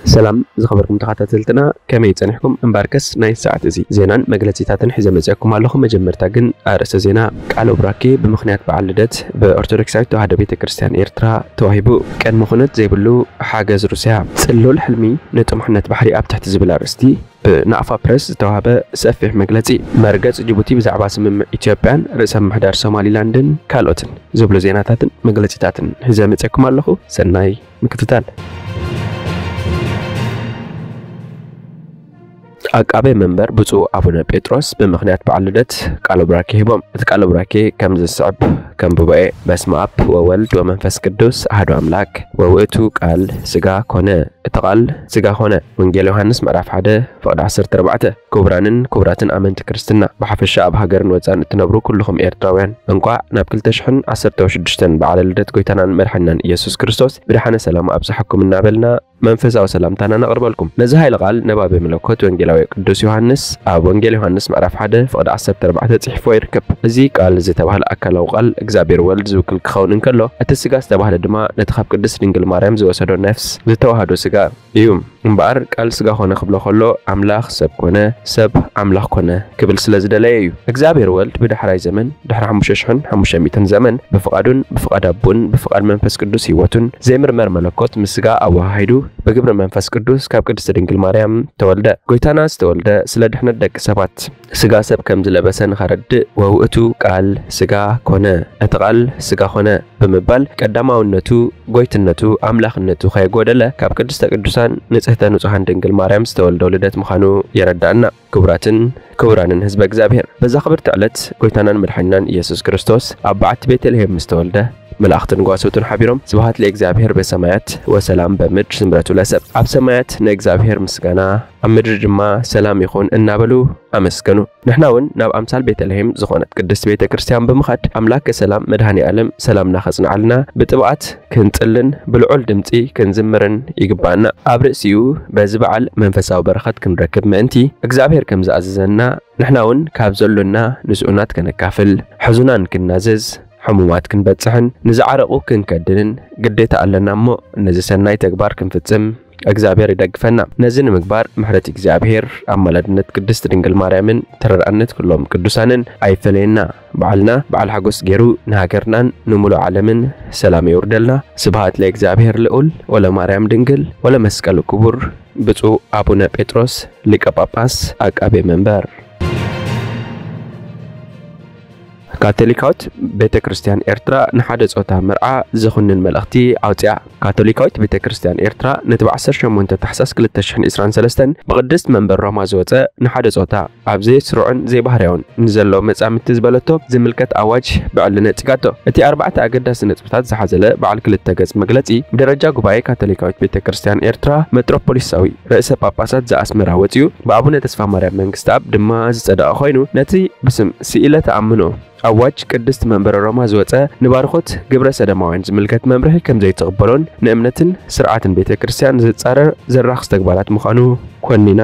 ሰላም ዝኸበርኩም ተኸታተልትና፣ ከመይ ጸኒሕኩም? እምበኣርከስ ናይ ሰዓት እዚ ዜናን መግለጺታትን ሒዘ መጺኣኩም ኣለኹ። መጀመርታ ግን ኣርእስተ ዜና። ቃለ ቡራኬ ብምኽንያት በዓል ልደት ብኦርቶዶክሳዊት ተዋህዶ ቤተ ክርስቲያን ኤርትራ ተዋሂቡ። ቅድመ ኩነት ዘይብሉ ሓገዝ ሩስያ። ጽሉል ሕልሚ ንጥሙሕነት ባሕሪ ኣብ ትሕቲ ዝብል ኣርእስቲ ብናቕፋ ፕረስ ዝተዋህበ ሰፊሕ መግለጺ። መርገጽ ጅቡቲ ብዛዕባ ስምምዕ ኢትዮጵያን ርእሰ ምምሕዳር ሶማሊላንድን ካልኦትን ዝብሉ ዜናታትን መግለጺታትን ሒዘ መጺኣኩም ኣለኹ። ሰናይ ምክትታል። ኣቃቤ መንበር ብፁዕ ኣቡነ ጴጥሮስ ብምኽንያት በዓል ልደት ቃለ ቡራኬ ሂቦም። እቲ ቃለ ቡራኬ ከም ዝስዕብ ከንብቦ እየ። በስመ ኣብ ወወልድ ወመንፈስ ቅዱስ ኣሐዱ ኣምላክ። ወውእቱ ቃል ስጋ ኮነ። እቲ ቃል ስጋ ኮነ። ወንጌል ዮሃንስ ምዕራፍ ሓደ ፍቕዲ ዓሰርተ ኣርባዕተ። ክቡራንን ክቡራትን ኣመንቲ ክርስትና፣ ብሓፈሻ ኣብ ሃገርን ወጻን እትነብሩ ኩልኹም ኤርትራውያን፣ እንቋዕ ናብ ክልተ ሽሕን ዓሰርተ ሽዱሽተን በዓለ ልደት ጎይታናን መድሓኒናን ኢየሱስ ክርስቶስ ብደሓነ ሰላም ኣብጽሓኩም እናበልና፣ መንፈሳዊ ሰላምታና ነቕርበልኩም። ነዚ ኃይለ ቃል ነባቤ መለኮት ወንጌላዊ ቅዱስ ዮሃንስ ኣብ ወንጌል ዮሃንስ ምዕራፍ ሓደ ፍቕዲ ዓሰርተ ኣርባዕተ ጽሒፍዎ ይርከብ። እዚ ቃል ዝተባህለ ኣካላዊ ቃል እግዚኣብሔር ወልድ ዝውክል ክኸውን እንከሎ፣ እቲ ስጋ ዝተባህለ ድማ ነቲ ካብ ቅድስት ድንግል ማርያም ዝወሰዶ ነፍስ ዝተዋህዶ ስጋ እዩ። እምበኣር ቃል ስጋ ኾነ ክብሎ ከሎ ኣምላኽ ሰብ ኮነ፣ ሰብ ኣምላኽ ኮነ ክብል ስለ ዝደለየ እዩ። እግዚኣብሔር ወልድ ብዳሕራይ ዘመን፣ ድሕሪ ሓሙሽተ ሽሕን ሓሙሽተ ሚእትን ዘመን፣ ብፍቓዱን ብፍቓድ ኣቦን ብፍቓድ መንፈስ ቅዱስ ህይወቱን ዘይምርመር መለኮት ምስ ስጋ ኣወሃሂዱ ብግብሪ መንፈስ ቅዱስ ካብ ቅድስቲ ድንግል ማርያም ተወልደ። ጎይታና ዝተወልደ ስለ ድሕነት ደቂ ሰባት ስጋ ሰብ ከም ዝለበሰ ንኸረድእ፣ ወውእቱ ቃል ስጋ ኮነ፣ እቲ ቃል ስጋ ኮነ ብምባል ቀዳማውነቱ፣ ጎይትነቱ፣ ኣምላኽነቱ ከየጎደለ ካብ ቅድስተ ቅዱሳን ንጽህተ ንጹሃን ድንግል ማርያም ዝተወልዶ ልደት ምዃኑ የረዳእና። ክቡራትን ክቡራንን ህዝበ እግዚኣብሔር፣ በዛ ክብርቲ ዕለት ጎይታናን መድሓኒናን ኢየሱስ ክርስቶስ ኣብ በዓቲ ቤተልሔም ምስ ተወልደ፣ መላእኽትን ጓሶትን ሓቢሮም ስብሐት ለእግዚኣብሔር በሰማያት ወሰላም በምድር ስምረቱ ለሰብ፣ ኣብ ሰማያት ንእግዚኣብሔር ምስጋና፣ ኣብ ምድሪ ድማ ሰላም ይኹን እናበሉ ኣመስገኑ። ንሕና እውን ናብ ኣምሳል ቤተልሔም ዝኾነት ቅድስት ቤተ ክርስቲያን ብምኻድ ኣምላከ ሰላም መድኃኔ ዓለም ሰላምና ከጽንዓልና ብጥብዓት ክንጽልን ብልዑል ድምጺ ክንዝምርን ይግባና። ኣብ ርእሲኡ በዚ በዓል መንፈሳዊ በረኸት ክንረክብ ምእንቲ እግዚኣብሔር ከም ዝኣዘዘና ንሕና እውን ካብ ዘሎና ንስኡናት ከነካፍል፣ ሕዙናን ክናዘዝ፣ ሕሙማት ክንበጽሕን ንዝዓረቑ ክንከድንን ግዴታ ኣለና እሞ ነዚ ሰናይ ተግባር ክንፍጽም እግዚኣብሔር ይደግፈና። ነዚ ንምግባር ምሕረት እግዚኣብሔር፣ ኣማላድነት ቅድስት ድንግል ማርያምን ተረድኣነት ኩሎም ቅዱሳንን ኣይፈለየና። በዓልና በዓል ሓጎስ ገይሩ ንሃገርናን ንሙሉእ ዓለምን ሰላም የውርደልና። ስብሐት ለእግዚኣብሔር ልዑል ወለማርያም ድንግል ወለመስቀሉ ክቡር። ብፁዕ ኣቡነ ጴጥሮስ ሊቀ ጳጳስ ዓቃቤ መንበር። ካቶሊካዊት ቤተ ክርስቲያን ኤርትራ ንሓደ ጾታ መርዓ ዝኹንን መልእኽቲ ኣውጽኣ። ካቶሊካዊት ቤተ ክርስቲያን ኤርትራ ነቲ ብ ዓሰርተ ሸሞንተ ታሕሳስ ክልተ ሽሕን ዕስራን ሰለስተን ብቅድስት መንበር ሮማ ዝወጸ ንሓደ ጾታ ኣብ ዘይስሩዕን ዘይባህርያውን ንዘለዉ መጻምድቲ ዝበለቶ ዝምልከት ኣዋጅ ብዕሊ ነጺጋቶ። እቲ ኣርባዕተ ኣገዳሲ ነጥብታት ዝሓዘለ በዓል ክልተ ገጽ መግለጺ ብደረጃ ጉባኤ ካቶሊካዊት ቤተ ክርስቲያን ኤርትራ መጥሮፖሊሳዊ ርእሰ ጳጳሳት ዘኣስመራ ወጺኡ ብኣቡነ ተስፋ ማርያም መንግስተኣብ ድማ ዝጸደቐ ኮይኑ፣ ነቲ ብስም ስኢለ ተኣምኖ ኣዋጅ ቅድስት መንበረ ሮማ ዝወጸ ንባርኾት ግብረ ሰደማውያን ዝምልከት መምርሒ ከም ዘይትቕበሎን ንእምነትን ስርዓትን ቤተ ክርስቲያን ዝጻረር ዘራኽስ ተግባራት ምዃኑ ኮኒና።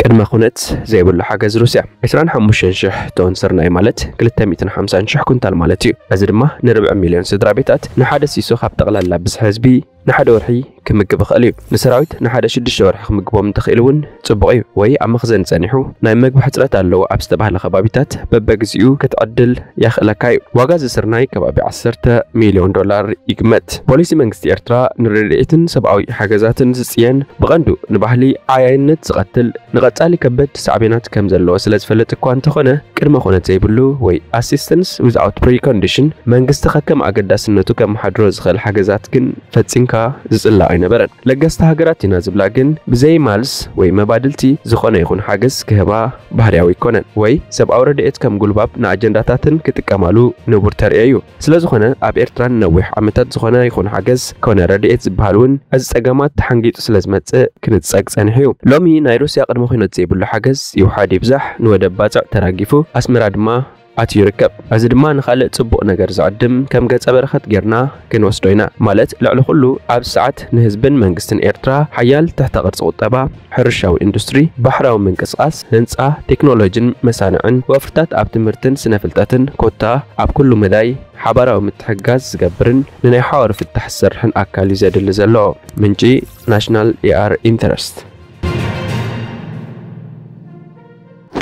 ቅድመ ኩነት ዘይብሉ ሓገዝ ሩስያ። ዕስራን ሓሙሽተን ሽሕ ቶን ስርናይ ማለት ክልተ ሚእትን ሓምሳን ሽሕ ኩንታል ማለት እዩ። እዚ ድማ ንርብዒ ሚልዮን ስድራ ቤታት፣ ንሓደ ሲሶ ካብ ጠቕላላ ብዝሒ ህዝቢ፣ ንሓደ ወርሒ ክምግብ ይኽእል እዩ። ንሰራዊት ንሓደ ሽዱሽተ ወርሒ ክምግቦም እንተኽኢሉ እውን ጽቡቕ እዩ። ወይ ኣብ መኽዘን ጸኒሑ ናይ መግቢ ሕጽረት ኣለዎ ኣብ ዝተባህለ ከባቢታት በበግዚኡ ክትዕድል የኽእለካ እዩ። ዋጋ እዚ ስርናይ ከባቢ ዓሰርተ ሚልዮን ዶላር ይግመት። ፖሊሲ መንግስቲ ኤርትራ ንረድኤትን ሰብኣዊ ሓገዛትን ዝጽየን ብቐንዱ ንባህሊ ዓያይነት ዝቐትል ንቐጻሊ ከበድቲ ሳዕቤናት ከም ዘለዎ ስለ ዝፈልጥ እኳ እንተኾነ፣ ቅድመ ኩነት ዘይብሉ ወይ assistance without precondition መንግስቲ ከከም ኣገዳስነቱ ከመሓድሮ ዝኽእል ሓገዛት ግን ፈጺምካ ዝጽላእ ኣይነበረን። ለገስቲ ሃገራት ኢና ዝብላ ግን ብዘይ ማልስ ወይ መባድልቲ ዝኾነ ይኹን ሓገዝ ክህባ ባህርያዊ ኣይኮነን፣ ወይ ሰብኣዊ ረድኤት ከም ጉልባብ ንኣጀንዳታትን ክጥቀማሉ ንቡር ተርእዮ እዩ። ስለ ዝኾነ ኣብ ኤርትራ ንነዊሕ ዓመታት ዝኾነ ይኹን ሓገዝ ኮነ ረድኤት ዝበሃል እውን እዚ ጸገማት ተሓንጊጡ ስለ ዝመጽእ ክንጸግ ጸኒሑ እዩ። ሎሚ ናይ ሩስያ ቅድመ ኩነት ዘይብሉ ሓገዝ ይውሓድ ይብዛሕ ንወደብ ባጽዕ ተራጊፉ፣ ኣስመራ ድማ ኣትዩ ይርከብ። እዚ ድማ ንኻልእ ጽቡቕ ነገር ዝዕድም ከም ገጸ በረኸት ጌርና ክንወስዶ ኢና። ማለት ልዕሊ ኩሉ ኣብዚ ሰዓት ንህዝብን መንግስትን ኤርትራ ሓያል ትሕተ ቅርጺ ቁጠባ፣ ሕርሻዊ ኢንዱስትሪ፣ ባሕራዊ ምንቅስቓስ፣ ህንጻ፣ ቴክኖሎጂን መሳንዕን፣ ወፍርታት ኣብ ትምህርትን ስነ ፍልጠትን፣ ኮታ ኣብ ኩሉ መዳይ ሓባራዊ ምትሕግጋዝ ዝገብርን ንናይ ሓዋሩ ፍታሕ ዝሰርሕን ኣካል እዩ ዘድሊ ዘሎ። ምንጪ ናሽናል ኤኣር ኢንተረስት።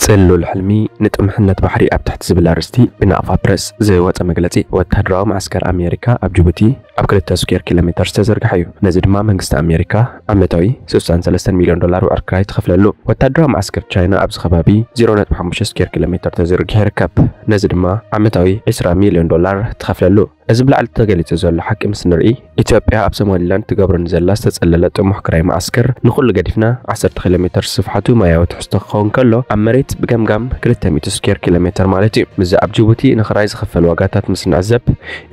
ጽሉል ሕልሚ ንጥምሕነት ባሕሪ ኣብ ትሕቲ ዝብል ኣርእስቲ ብናቕፋ ፕረስ ዝወጸ መግለጺ፣ ወተሃደራዊ መዓስከር ኣሜሪካ ኣብ ጅቡቲ ኣብ ክልተ ስኩዌር ኪሎ ሜተር ዝተዘርግሐ እዩ። ነዚ ድማ መንግስቲ ኣሜሪካ ዓመታዊ ስሳን ሰለስተን ሚልዮን ዶላር ወዕር ክራይ ትኸፍለሉ። ወተሃደራዊ መዓስከር ቻይና ኣብዚ ከባቢ ዜሮ ነጥቢ ሓሙሽተ ስኩዌር ኪሎ ሜተር ተዘርጊሑ ይርከብ። ነዚ ድማ ዓመታዊ ዕስራ ሚልዮን ዶላር ትኸፍለሉ። እዚ ብላዕሊ ተገሊጹ ዘሎ ሓቂ ምስ ንርኢ፣ ኢትዮጵያ ኣብ ሶማሊላንድ ትገብሮ ንዘላ ዝተጸለለ ጥሙሕ ክራይ መዓስከር ንኹሉ ገዲፍና ዓሰርተ ኪሎ ሜተር ስፍሓቱ ማያዊ ትሕዝቶ ክኸውን ከሎ፣ ኣብ መሬት ብገምጋም ክልተ ሚእቲ ስኩዌር ኪሎ ሜተር ማለት እዩ። ምስዚ ኣብ ጅቡቲ ንኽራይ ዝኽፈል ዋጋታት ምስ ንዕዘብ፣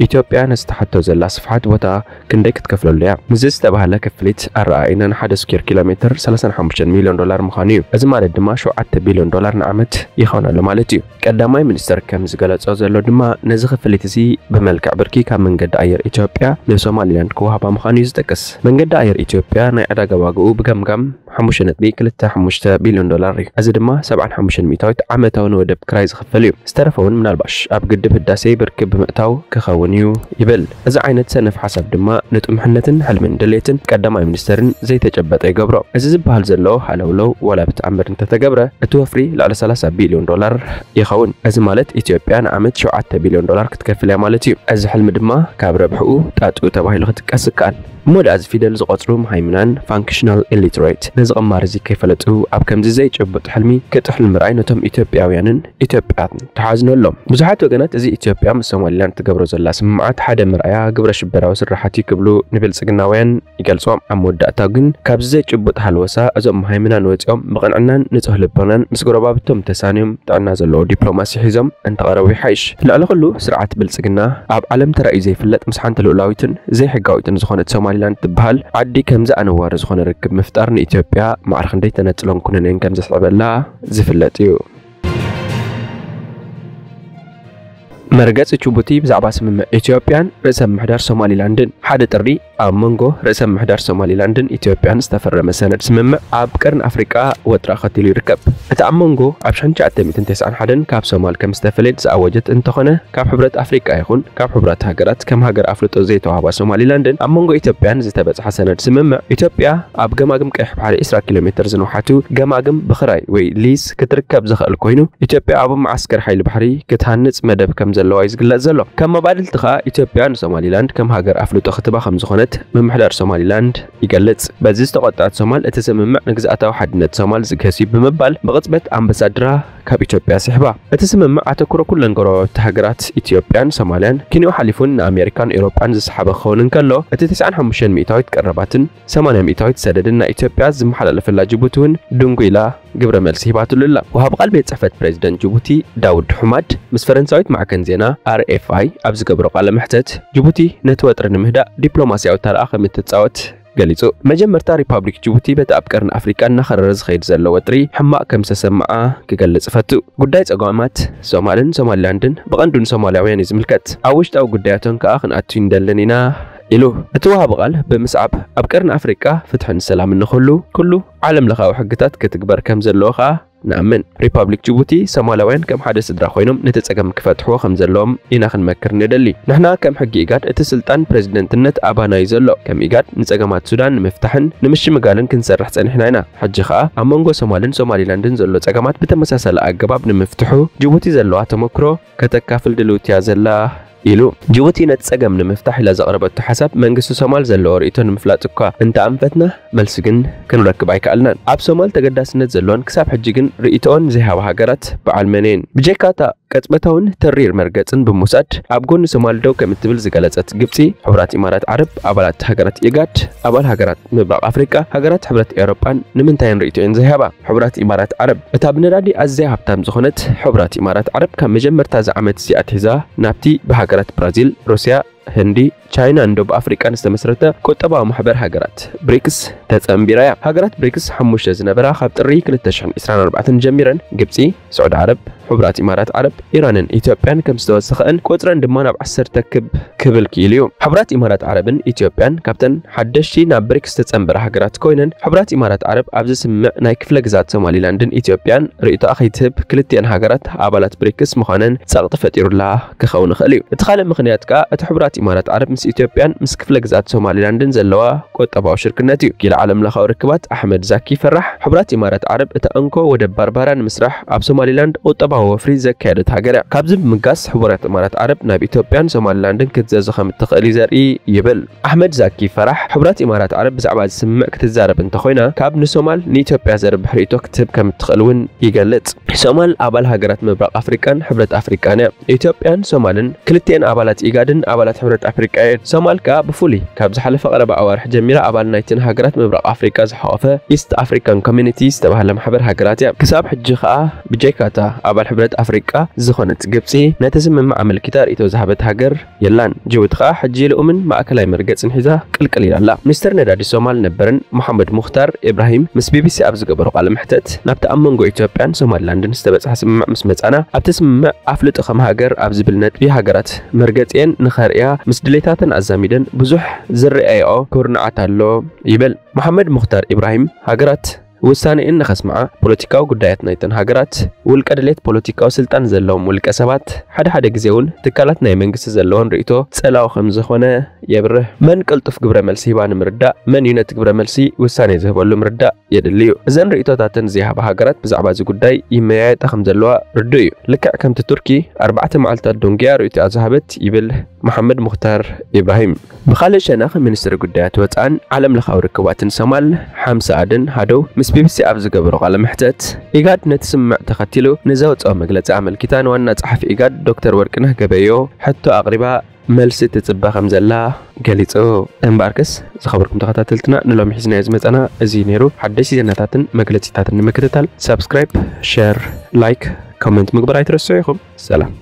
ኢትዮጵያ ነዚ ትሓቶ ዘላ ስፍሓት ቦታ ክንደይ ክትከፍለሉ እያ? ምስዚ ዝተባህለ ክፍሊት ኣረኣእይና ንሓደ ስኩዌር ኪሎ ሜተር ሰላሳን ሓሙሽተን ሚልዮን ዶላር ምዃኑ እዩ። እዚ ማለት ድማ ሸውዓተ ቢልዮን ዶላር ንዓመት ይኸውን ኣሎ ማለት እዩ። ቀዳማይ ሚኒስተር ከም ዝገለጾ ዘሎ ድማ፣ ነዚ ክፍሊት እዚ ብመልክዕ ብርኪ ካብ መንገዲ ኣየር ኢትዮጵያ ንሶማሊላንድ ክወሃባ ምዃኑ እዩ ዝጠቅስ። መንገዲ ኣየር ኢትዮጵያ ናይ ዕዳጋ ዋግኡ ብገምጋም ሓሙሽተ ነጥቢ ክልተ ሓሙሽተ ቢልዮን ዶላር እዩ። እዚ ድማ ሰብዓን ሓሙሽተን ሚእታዊት ዓመታዊ ንወደብ ክራይ ዝኽፈል እዩ። ዝተረፈ እውን ምናልባሽ ኣብ ግድብ ህዳሴ ብርኪ ብምእታው ክኸውን እዩ ይብል። እዚ ዓይነት ሰነፍ ሓሳብ ድማ ንጥሙሕነትን ሕልምን ድሌትን ቀዳማይ ሚኒስተርን ዘይተጨበጠ ይገብሮ። እዚ ዝበሃል ዘሎ ሃለውለው ዋላ ብተኣምር እንተተገብረ፣ እቲ ወፍሪ ልዕሊ ሰላሳ ቢልዮን ዶላር ይኸውን። እዚ ማለት ኢትዮጵያ ንዓመት ሸውዓተ ቢልዮን ዶላር ክትከፍል እያ ማለት እዩ። እዚ ሕልሚ ድማ ካብ ረብሕኡ ጣጥኡ ተባሂሉ ክጥቀስ ይከኣል። እሞ ደኣ እዚ ፊደል ዝቖጽሩ መሃይምናን ፋንክሽናል ኢሊትሬት ነዚ ቅማር እዚ ከይፈለጡ ኣብ ከምዚ ዘይጭቡጥ ሕልሚ ክጥሕሉ ምርኣይ ነቶም ኢትዮጵያውያንን ኢትዮጵያን ተሓዝነሎም። ብዙሓት ወገናት እዚ ኢትዮጵያ ምስ ሶማሊላንድ ትገብሮ ዘላ ስምምዓት ሓደ መርኣያ ግብረ ሽበራዊ ስራሓት እዩ ክብሉ ንብልጽግናውያን ይገልጾም። ኣብ መወዳእታ ግን ካብዚ ዘይጭቡጥ ሃልወሳ እዞም መሃይምናን ወጺኦም ብቕንዕናን ንጹህ ልቦናን ምስ ጎረባብቶም ተሳንዮም ጥዕና ዘለዎ ዲፕሎማሲ ሒዞም እንተቐረቡ ይሓይሽ። ልዕሊ ኩሉ ስርዓት ብልጽግና ኣብ ዓለም ተራእዩ ዘይፍለጥ ምስ ሓንቲ ልኡላዊትን ዘይሕጋዊትን ዝኾነት ሶማሊላንድ ትበሃል ዓዲ ከምዚ ኣነዋሪ ዝኾነ ርክብ ምፍጣር ንኢትዮጵያ ማዕረ ክንደይ ተነጽሎን ኩነኔን ከም ዘስዕበላ ዝፍለጥ እዩ። መርገጺ ጅቡቲ ብዛዕባ ስምምዕ ኢትዮጵያን ርእሰ ምምሕዳር ሶማሊላንድን። ሓደ ጥሪ ኣብ መንጎ ርእሰ ምምሕዳር ሶማሊላንድን ኢትዮጵያን ዝተፈረመ ሰነድ ስምምዕ ኣብ ቀርኒ ኣፍሪቃ ወጥሪ ኣኸቲሉ ይርከብ። እቲ ኣብ መንጎ ኣብ ሽሕን ትሽዓተ ሚእትን ተስዓን ሓደን ካብ ሶማል ከም ዝተፈለየት ዝኣወጀት እንተኾነ፣ ካብ ሕብረት ኣፍሪቃ ይኹን ካብ ሕቡራት ሃገራት ከም ሃገር ኣፍልጦ ዘይተዋህባ ሶማሊላንድን ኣብ መንጎ ኢትዮጵያን ዝተበጽሐ ሰነድ ስምምዕ፣ ኢትዮጵያ ኣብ ገማግም ቀይሕ ባሕሪ ዕስራ ኪሎ ሜተር ዝንውሓቱ ገማግም ብኽራይ ወይ ሊዝ ክትርከብ ዝኽእል ኮይኑ፣ ኢትዮጵያ ኣብ መዓስከር ሓይሊ ባሕሪ ክትሃንጽ መደብ ከም ዘለዋ እዩ ዝግለጽ ዘሎ። ከም መባድልቲ ከኣ ኢትዮጵያ ንሶማሊላንድ ከም ሃገር ኣፍልጦ ክትባ ከም ዝኾነት ምምሕዳር ሶማሊላንድ ይገልጽ። በዚ ዝተቖጥዐት ሶማል እቲ ስምምዕ ንግዝኣታዊ ሓድነት ሶማል ዝግህስ እዩ ብምባል ብቕጽበት ኣምባሳድራ ካብ ኢትዮጵያ ስሕባ። እቲ ስምምዕ ኣተኩሮ ኩለን ጎረባብቲ ሃገራት ኢትዮጵያን ሶማልያን ኬንያኡ ሓሊፉን ንኣሜሪካን ኤውሮጳን ዝሰሓበ ክኸውን እንከሎ፣ እቲ ተስዓን ሓሙሽተን ሚእታዊት ቀረባትን ሰማንያ ሚእታዊት ሰደድን ናይ ኢትዮጵያ ዝመሓላለፈላ ጅቡቲ እውን ድንጉ ኢላ ግብረ መልሲ ሂባትሉ ኣላ። ወሃቢ ቃል ቤት ጽሕፈት ፕሬዚደንት ጅቡቲ ዳውድ ሑማድ ምስ ፈረንሳዊት ማዕከን ዜና ኣር ኤፍ ኣይ ኣብ ዝገብሮ ቃለ መሕተት፣ ጅቡቲ ነቲ ወጥሪ ንምህዳእ ዲፕሎማስያዊ ተራኣ ከም እትጻወት ገሊጹ። መጀመርታ ሪፓብሊክ ጅቡቲ በቲ ኣብ ቀርኒ ኣፍሪቃ እናኸረረ ዝኸይድ ዘሎ ወጥሪ ሕማቕ ከም ዝተሰምዓ ክገልጽ እፈቱ። ጉዳይ ጸገማት ሶማልን ሶማሊላንድን ብቐንዱ ንሶማልያውያን እዩ ዝምልከት። ኣብ ውሽጣዊ ጉዳያቶም ከኣ ክንኣቱ ይንደልን ኢና ኢሉ። እቲ ወሃቢ ቃል ብምስዓብ ኣብ ቀርኒ ኣፍሪቃ ፍትሕን ሰላምን ንኽህሉ ኩሉ ዓለም ለኻዊ ሕግታት ክትግበር ከም ዘለዎ ከኣ ንኣምን። ሪፓብሊክ ጅቡቲ ሶማላውያን ከም ሓደ ስድራ ኮይኖም ነቲ ጸገም ክፈትሕዎ ከም ዘለዎም ኢና ክንመክር ንደሊ። ንሕና ከም ሕጊ ኢጋድ እቲ ስልጣን ፕሬዝደንትነት ኣባና እዩ ዘሎ። ከም ኢጋድ ንጸገማት ሱዳን ንምፍታሕን ንምሽምጋልን ክንሰርሕ ጸኒሕና ኢና። ሕጂ ከኣ ኣብ መንጎ ሶማልን ሶማሊላንድን ዘሎ ጸገማት ብተመሳሳሊ ኣገባብ ንምፍትሑ ጅቡቲ ዘለዋ ተመክሮ ከተካፍል ድልውቲ እያ ዘላ ኢሉ። ጅቡቲ ነቲ ጸገም ንምፍታሕ ኢላ ዘቕረበቶ ሓሳብ መንግስቲ ሶማል ዘለዎ ርእይቶ ንምፍላጥ እኳ እንተ ኣንፈትና፣ መልሲ ግን ክንረክብ ኣይከኣልናን። ኣብ ሶማል ተገዳስነት ዘለወን ክሳብ ሕጂ ግን ርእይቶኦን ዘይሃባ ሃገራት በዓል መን እየን? ብጀካ እታ ቅጽበታውን ተሪር መርገጽን ብምውሳድ ኣብ ጎኒ ሶማል ደው ከም እትብል ዝገለጸት ግብጺ፣ ሕቡራት ኢማራት ዓረብ፣ ኣባላት ሃገራት ኢጋድ፣ ኣባል ሃገራት ምብራቕ ኣፍሪቃ፣ ሃገራት ሕብረት ኤውሮጳን ንምንታይ እየን ርእይቶኤን ዘይሃባ? ሕቡራት ኢማራት ዓረብ። እታ ብነዳዲ ኣዝያ ሃብታም ዝኾነት ሕቡራት ኢማራት ዓረብ ካብ መጀመርታ እዚ ዓመት እዚ ኣትሒዛ ናብቲ ብሃገራት ብራዚል፣ ሩስያ፣ ህንዲ፣ ቻይናን ደቡብ ኣፍሪቃን ዝተመስረተ ቁጠባዊ ማሕበር ሃገራት ብሪክስ ተጸንቢራ እያ። ሃገራት ብሪክስ ሓሙሽተ ዝነበራ ካብ ጥሪ ክልተ ሽሕን ዕስራን ኣርባዕተን ጀሚረን ግብጺ፣ ስዑዲ ዓረብ፣ ሕቡራት ኢማራት ዓረብ፣ ኢራንን ኢትዮጵያን ከም ዝተወሰኸን ቁጽረን ድማ ናብ ዓሰርተ ክብ ክብል ክኢሉ እዩ። ሕቡራት ኢማራት ዓረብን ኢትዮጵያን ካብተን ሓደሽቲ ናብ ብሪክስ ዝተጸንበራ ሃገራት ኮይነን፣ ሕቡራት ኢማራት ዓረብ ኣብዚ ስምምዕ ናይ ክፍለ ግዛት ሶማሊላንድን ኢትዮጵያን ርእይቶኣ ከይትህብ ክልቲአን ሃገራት ኣባላት ብሪክስ ምዃነን ጸቕጢ ፈጢሩላ ክኸውን ይኽእል እዩ። እቲ ካልእ ምኽንያት ከኣ እቲ ሕቡራት ኢማራት ዓረብ ምስ ኢትዮጵያን ምስ ክፍለ ግዛት ሶማሊላንድን ዘለዋ ቁጠባዊ ሽርክነት እዩ። ወኪል ዓለም ለኻዊ ርክባት ኣሕመድ ዛኪ ፈራሕ፣ ሕቡራት ኢማራት ዓረብ እቲ ኣንኮ ወደብ ባርባራ ንምስራሕ ኣብ ሶማሊላንድ ቁጠባዊ ወፍሪ ዘካየደት ሃገር እያ። ካብዚ ብምጋስ ሕቡራት ኢማራት ዓረብ ናብ ኢትዮጵያን ሶማሊላንድን ክትዘዙ ከም እትኽእል እዩ ዘርኢ ይብል። ኣሕመድ ዛኪ ፈራሕ፣ ሕቡራት ኢማራት ዓረብ ብዛዕባ እዚ ስምምዕ ክትዛረብ እንተኾይና፣ ካብ ንሶማል ንኢትዮጵያ ዘርብሕ ርእይቶ ክትህብ ከም እትኽእል እውን ይገልጽ። ሶማል ኣባል ሃገራት ምብራቕ ኣፍሪቃን ሕብረት ኣፍሪቃን እያ። ኢትዮጵያን ሶማልን ክልቲኤን ኣባላት ኢጋድን ኣባላት ሕብረት ኣፍሪቃ እየን። ሶማል ከኣ ብፍሉይ ካብ ዝሓለፈ ቀረባ ኣዋርሕ ጀሚራ ኣባል ናይተን ሃገራት ምብራቕ ኣፍሪቃ ዝሓቖፈ ኢስት ኣፍሪካን ኮሚኒቲ ዝተባህለ ማሕበር ሃገራት እያ። ክሳብ ሕጂ ከኣ ብጀይካታ ኣባል ሕብረት ኣፍሪቃ ዝኾነት ግብጺ ነቲ ስምምዕ ኣመልኪታ ርእይቶ ዝሃበት ሃገር የላን። ጅቡቲ ከኣ ሕጂ ልኡምን ማእከላይ መርገጽን ሒዛ ቅልቅል ኢላ ኣላ። ሚኒስተር ነዳዲ ሶማል ነበርን መሓመድ ሙኽታር ኢብራሂም ምስ ቢቢሲ ኣብ ዝገበሮ ቃለ መሕተት፣ ናብቲ ኣብ መንጎ ኢትዮጵያን ሶማሊላንድን ዝተበጽሐ ስምምዕ ምስ መጻና፣ ኣብቲ ስምምዕ ኣፍልጦ ከም ሃገር ኣብ ዝብል ነጥቢ ሃገራት መርገጺኤን ንኸርእያ ምስ ድሌታተን ኣዛሚደን ብዙሕ ዝረኣይኦ ኩርንዓት ኣሎ ይብል። መሓመድ ሙኽታር ኢብራሂም፣ ሃገራት ውሳኔኤን ንኸስምዓ፣ ፖለቲካዊ ጉዳያት ናይተን ሃገራት፣ ውልቀ ድሌት ፖለቲካዊ ስልጣን ዘለዎም ውልቀ ሰባት፣ ሓደ ሓደ ግዜ እውን ትካላት ናይ መንግስቲ ዘለወን ርእይቶ ጸላዊ ከም ዝኾነ የብርህ። መን ቅልጡፍ ግብረ መልሲ ሂባ ንምርዳእ፣ መን እዩ ነቲ ግብረ መልሲ ውሳኔ ዝህበሉ ምርዳእ የድሊ እዩ። እዘን ርእይቶታተን ዘይሃባ ሃገራት ብዛዕባ እዚ ጉዳይ ይመያየጣ ከም ዘለዋ ርዱእ እዩ። ልክዕ ከምቲ ቱርኪ ኣርባዕተ መዓልታት ደንጉያ ርእይቶኣ ዝሃበት ይብል መሓመድ ሙኽታር ኢብራሂም። ብኻልእ ሸነኽ፣ ሚኒስትሪ ጉዳያት ወጻእን ዓለም ለኻዊ ርክባትን ሶማል ሓምሳ ኣደን ሃደው ምስ ቢቢሲ ኣብ ዝገበሮ ቃለ መሕተት፣ ኢጋድ ነቲ ስምምዕ ተኸቲሉ ንዘውጽኦ መግለጺ ኣመልኪታ ንዋና ጸሓፊ ኢጋድ ዶክተር ወርቅነህ ገበዮ ሕቶ ኣቕሪባ መልሲ ትጽበ ከም ዘላ ገሊጹ። እምበኣርከስ ዝኸበርኩም ተኸታተልትና፣ ንሎሚ ሒዝናዮ ዝመጸና እዚ ነይሩ። ሓደሽቲ ዜናታትን መግለጺታትን ንምክትታል ሳብስክራይብ፣ ሸር፣ ላይክ፣ ኮመንት ምግባር ኣይትረስዑ ኢኹም። ሰላም።